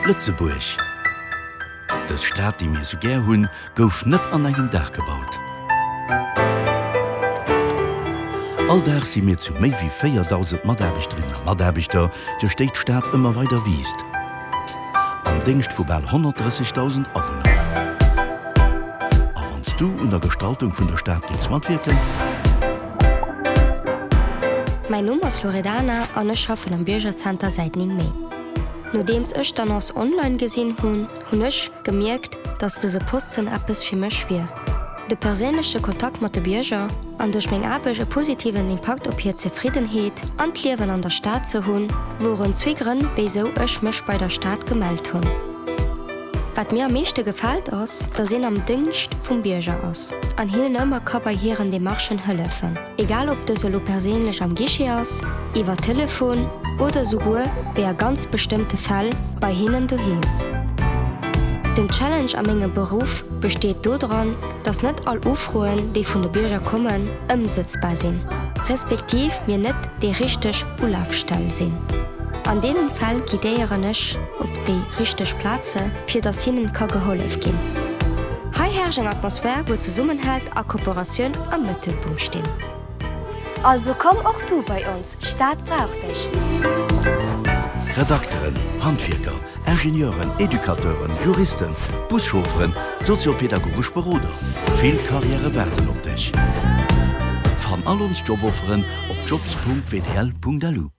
Lëtzebuerg, dës Stad, déi mir esou gär hunn, gouf net an engem Dag gebaut. All Dag si mir zu méi wéi 4.000 Mataarbechterinnen a Mataarbechter, duerch déi d'Stad ëmmer weider wiisst, am Déngscht vu bal 130.000 Awunner. A wann s du un der Gestaltung vun der Stad wëlls matwierken? Mäin Numm ass Loredana an ech schaffen am Biergerzenter säit 9 Méint. Nodeems ech d'Annonce online gesinn hunn, hunn ech gemierkt, dass dëse Posten eppes fir mech wier. De perséinleche Kontakt mat de Bierger an duerch meng Aarbecht e positiven Impakt op hir Zefriddenheet an d'Liewen an der Stad ze hunn, woren zwee Grënn wéisou ech mech bei der Stad gemellt hunn. Wat mir am meeschte gefält ass, dass een am Déngscht vum Bierger ass an hinnen ëmmer ka bei hiren Demarchen hëllefen, egal ob dës elo perséinlech am Guichet ass, iwwer Telefon oder souguer, wéi a ganz bestëmmte Fäll, bei hinnen doheem. Den Challenge a mengem Beruff besteet dodran, dass net all Ufroen, déi vun de Bierger kommen, ëmsëtzbar sinn, respektiv mir net déi richteg Ulafstell sinn. An deenen Fäll guidéieren ech op déi richteg Plaze fir dass hinnen ka gehollef ginn. Hei herrscht eng Atmosphär wou Zesummenhalt a Kooperatioun am Mëttelpunkt stinn. Also komm och du bei ons, Stad brauch dech! Redakteren, Handwierker, Ingenieuren, Educateuren, Juristen, Buschaufferen, soziopedagogesch Beroder, vill Karriäre waarden op dech! Fann all ons Jobofferen op jobs.wdl.lu.